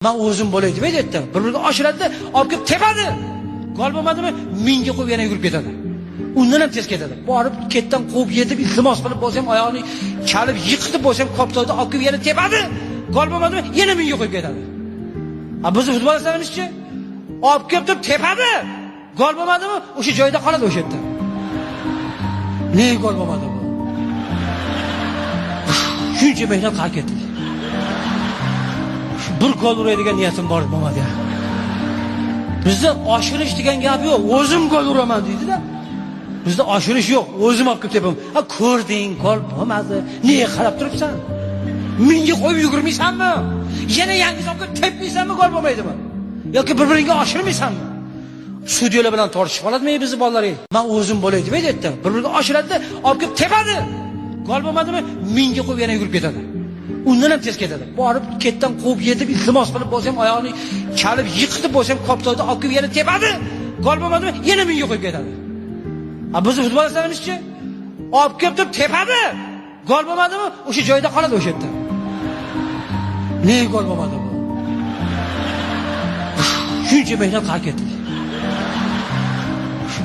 Man o'zim bo'lay deb aytdi. Bir-biriga oshiradi, olib kelib tepadi. Gol bo'lmadimi? Mingga qo'yib yana yugurib ketadi. Undan ham tez ketadi. Borib ketdan quvib yetib iltimos qilib bo'lsa ham oyog'ini chalib yiqitib bo'lsa ham koptokda olib kelib yana tepadi. Gol bo'lmadimi? Yana mingga qo'yib ketadi. A bizni futbolchilarimizchi olib kelib turib tepadi. Gol bo'lmadimi? O'sha joyda qoladi o'sha yerda. Nega gol bo'lmadi bu? Shuncha mehnat qilib ketdi. Bir gol uradigan niyatim bor bo'lmadi. Bizda oshirish degan gap yo'q. O'zim gol uraman deydi-da. Bizda oshirish yo'q. O'zim olib kelib tepaman. Ha ko'rding, gol bo'lmadi. Nega qarab turibsan? Mingga qo'yib yugurmaysanmi? Yana yangi olib kelib tepmaysanmi, gol bo'lmaydimi? Yoki bir-biringga oshirmaysanmi? Sudyalar bilan tortishib oladimi bizni bolalar? Man o'zim bo'lay deb aytdi. Bir-biriga oshiradi, olib kelib tepadi. Gol bo'lmadimi? Mingga qo'yib yana yugurib ketadi. Undan ham tez ketadi. Borib ketdan quvib yetib iltimos qilib bo'lsa ham oyog'ini chalib yiqitib bo'lsa ham koptokda olib kelib yana tepadi. Gol bo'lmadimi? Yana mingga qo'yib ketadi. A bizni futbolchilarimizchi olib kelib turib tepadi. Gol bo'lmadimi? O'sha joyda qoladi o'sha yerda. Nega gol bo'lmadi bu? Shuncha mehnat qilib ketdi.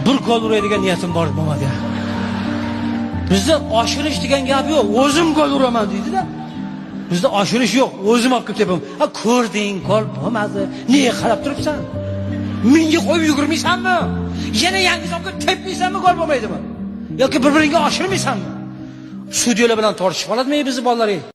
Bir gol uradigan niyatim bor bo'lmadi. Bizda oshirish degan gap yo'q. O'zim gol uraman deydi-da. Bizda oshirish yo'q. O'zim olib kelib tepaman. Ha ko'rding, gol bo'lmadi. Nega qarab turibsan? Mingga qo'yib yugurmaysanmi? Yana yangi olib kelib tepmaysanmi, gol bo'lmaydimi? Yoki bir-biringga oshirmaysanmi? Sudyalar bilan tortishib oladimi bizni bolalar?